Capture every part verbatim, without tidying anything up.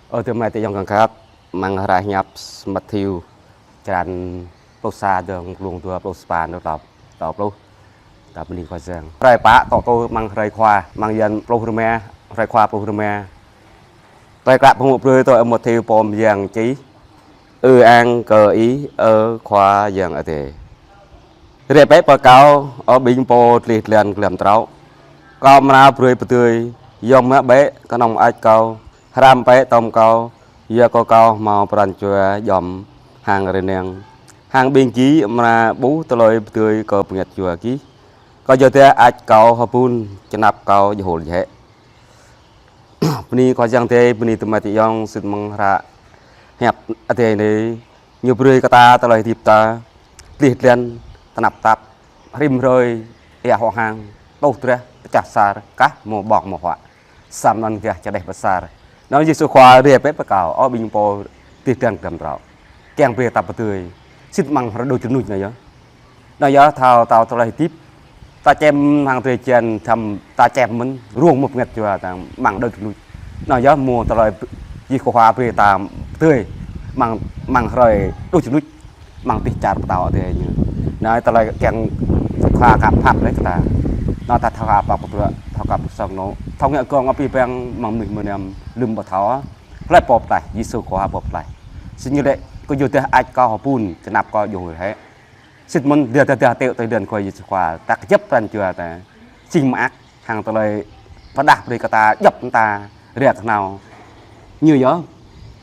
Ơ, tơmai tơyŏng kăng khăp, amăng hră hiăp Mathiơ, črăn pluh sa, dơ̆ng glông dua pluh sapăn, dơ̆ng klâo pluh. Ta bơni Khua Yang. Hrơi pă, tŏ tui amăng hrơi Khua, amăng yan pluh rơma, hrơi Khua pluh rơma. Tơlơi klă pơhmư̆ brơi tui Ơi Mathiơ pô mơyang čih. Ư-ang kơ Ih, ơ Khua Yang Adai. Rai bĕ pơ Kâo, ơ ƀing pô dleh dlan glăm trŏ. Kâo amra brơi pơdơi, yôm mă bĕ kơnơ̆ng mơak Kâo, hrăm bĕ tŏm Kâo, yua kơ Kâo hmâo pran jua djŏm hăng rơnang. Hăng ƀing gih amra ƀuh tơlơi pơdơi kơ bơngăt jua gih. Kơyua dah mơak Kâo hơbun, čơnăp Kâo djơhul djơhĕ. Bơni Khua Yang Adai, bơni tơmai tơyŏng, sĭt amăng hră hiăp Adai anai, ñu brơi kơ ta tơlơi hơdip ta dleh dlan, tơnap tap, rĭm hrơi, ia hŏ hăng, tuh drah, pơčah sar, kah mơ̆ ƀơ̆ng mơ̆ huă. Samơ̆ anŭn gah čơđeh pơsar. Anŭn Yêsu Khua rai bĕ pơ Kâo, ơ ƀing pô dleh dlan glăm trŏ. Kiăng brơi ta pơdơi. Sĭt amăng hrơi đôč rơnuč anai yơh. Anai yơh thâo, thâo tơlơi hơdip. Ta čem hăng drơi jăn, čăm ta čem mơ̆n, rông mơ̆ bơngăt jua ta amăng đôč rơnuč. Anai yơh mơ̆ tơlơi Yêsu Khua brơi ta pơdơi amăng, amăng hrơi đôč rơnuč. Amăng dêh čar pơtao Adai ñu. Anai tơlơi kiăng Khua khăp pap lĕ kơ ta. Anai ta thâo khăp pap pơtruă, thâo khăp pơsong nô. Thâo ngă gơ̆ng abih bang amăng mơnuih mơnam lơ̆m ƀu thâo. Hlơi pô pơklaih, Yêsu Khua pô pơklaih. Sĭt ñu lĕ, kơyua dah mơak Kâo hơbun, čơnăp Kâo djơhul djơhĕ. Sĭt mơ̆n dah, dah, dah tơ̆ tơlơi dleh dlan Khua Yêsu Khua, ta kơjăp pran jua ta. Jing mơak, hăng tơlơi pơdah brơi kơ ta djŏp ta rai kơhnâo. Ñu yơh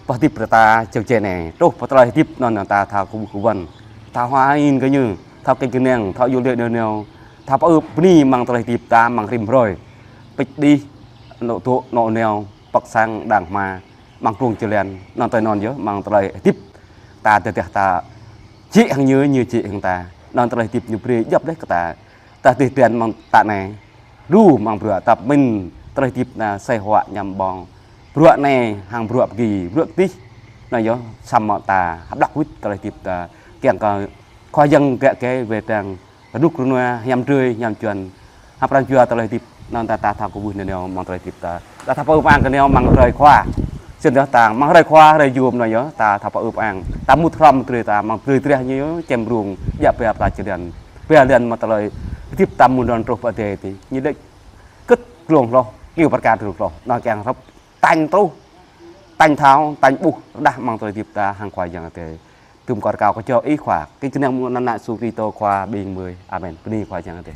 pơhơdip brơi ta jơ̆ng jĕ anai, truh pơ tơlơi hơdip anŭn ta thâo kơwưh kơwăn. Thâo hua hin kơ ñu, thâo kiăng kơnang, thâo yua lĕ neo neo, thâo pơư bơni amăng tơlơi hơdip ta amăng rĭm hrơi. Pĭt đih, anŏ dŏ, anŏ neo, pŏk sang, đang hma, amăng prong jơlan, anŭn tơlơi anŭn yơh, amăng tơlơi hơdip ta dah dah ta jĕ hăng ñu, ñu jĕ hăng ta. Anŭn tơlơi hơdip ñu brơi djŏp lĕ kơ ta. Ta dleh dlan amăng ta anai. Lu amăng bruă ta pơmĭn tơlơi hơdip ta sai huă ñăm ƀơ̆ng. Bruă anai hăng bruă pơgi, bruă kơdih. Anai yơh samơ̆ ta hơblah wĭt tơlơi hơdip ta. Kiăng kơ Khua Yang gak gai wai lăng rơnŭk rơnua, hiam drơi, hiam čuăn. Hăng pran jua tơlơi hơdip, anŭn ta, ta thâo kơwưh neo neo amăng tơlơi hơdip ta. Ta thâo pơư pơang kơ neo amăng hrơi Khua. Sĭt dah ta amăng hrơi Khua, hrơi yôm anai yơh, ta thâo pơư pơang. Ta mŭt hrŏm drơi ta, amăng drơi drah ñu yơh, čem rông, djă ba pla jơlan. Ba lan mơ̆ tơlơi hơdip ta mơ̆ng anŭn truh pơ adai adih. Ñu lĕ kơ̆t glông hloh, kiu pơrkă glông hloh. Anŭn kiăng hrŏm tañ truh, tañ thâo, tañ ƀuh, rơđah amăng tơlơi hơdip ta hăng Khua Yang Adai. Tơm kơ rơkâo kơ čô Ih Khua, kơ jơnang mơ̆ng anăn Yêsu Kristô Khua ƀing gơmơi. Amen. Bơni Khua Yang Adai.